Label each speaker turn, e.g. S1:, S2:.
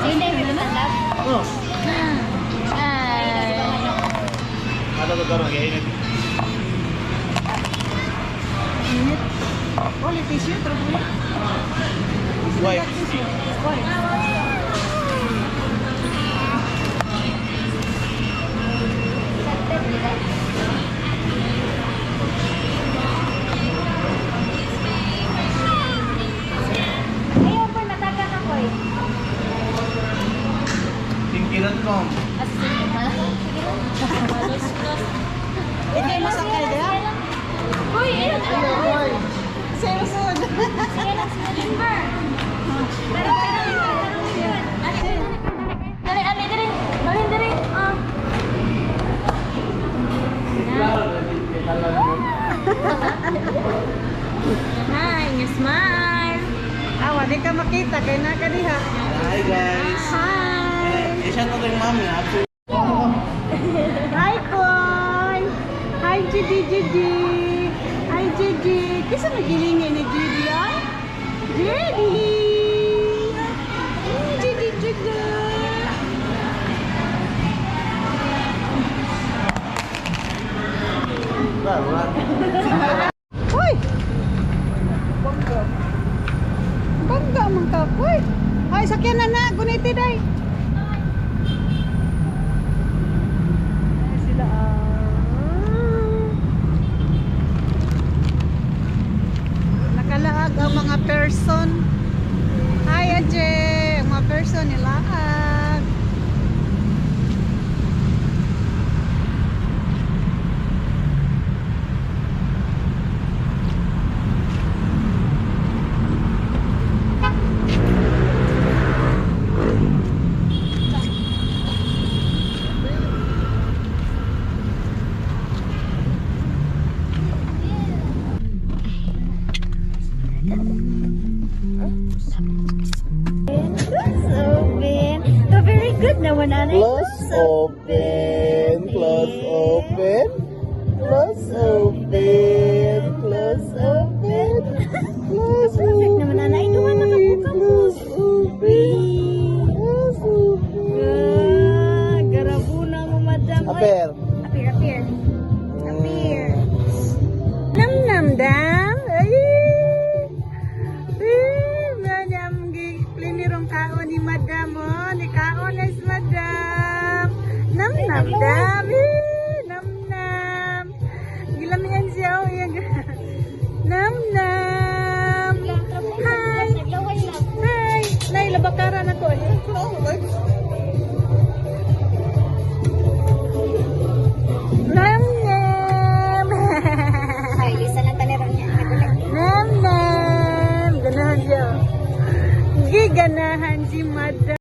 S1: Sino yung lumalab?
S2: Oh.
S1: Ay.
S2: Ato to karon kay init.
S3: Init. Only tissue, tropo.
S2: Wipe.
S3: Wipe.
S1: Ayaw po, natagan ako eh.
S2: Tinky.com.
S1: Sige lang.
S3: Hindi masakay dia.
S1: Uy, ayun.
S3: Ay, Seryoso.
S1: Sige lang, sige lang. Pero, pero, pero, dali, dali, dali. Dali, dali. Ah. Hi, nga smile.
S3: Awa, di ka makita kay na ka diha.
S2: Hi guys.
S3: Hi.
S2: Eh, siya to yung mami.
S3: Hi, Koy. Hi, Gigi, Gigi. Hi, Gigi. Kisa magilingan ni Gigi, ay? Gigi. Gigi, Gigi. Uy! Bangga. Bangga man ka, Koy. Ay, sakyan na na. Guniti, day. Ay, sila. Ah. Nakalaag ang mga person. Hi, Aje. Ang mga person nilaag.
S1: Close open. Oh, very good naman, Anay.
S2: Close open, close open, close open, close open, close
S1: Perfect naman, Anay. Ito nga nakabuka mo.
S2: Close open, close open.
S1: Ah, garabuna mo, madam. Oy.
S2: Appear.
S1: Appear, appear. Appear.
S3: Nam nam dam. Ay. Eh, madam gi plinirong kaon ni madam oh. Ni kaon is madam. Nam nam dam. Eh, nam nam. Gilamian siya oh. Iyang Nam nam. Hi.
S1: Naglaway lang.
S3: Hi. Nay labakaran ako eh. Nam nam.
S1: Ay, lisa lang tanirong niya. Nagulat.
S3: Nam nam. Ganahan siya. Giganahan si madam.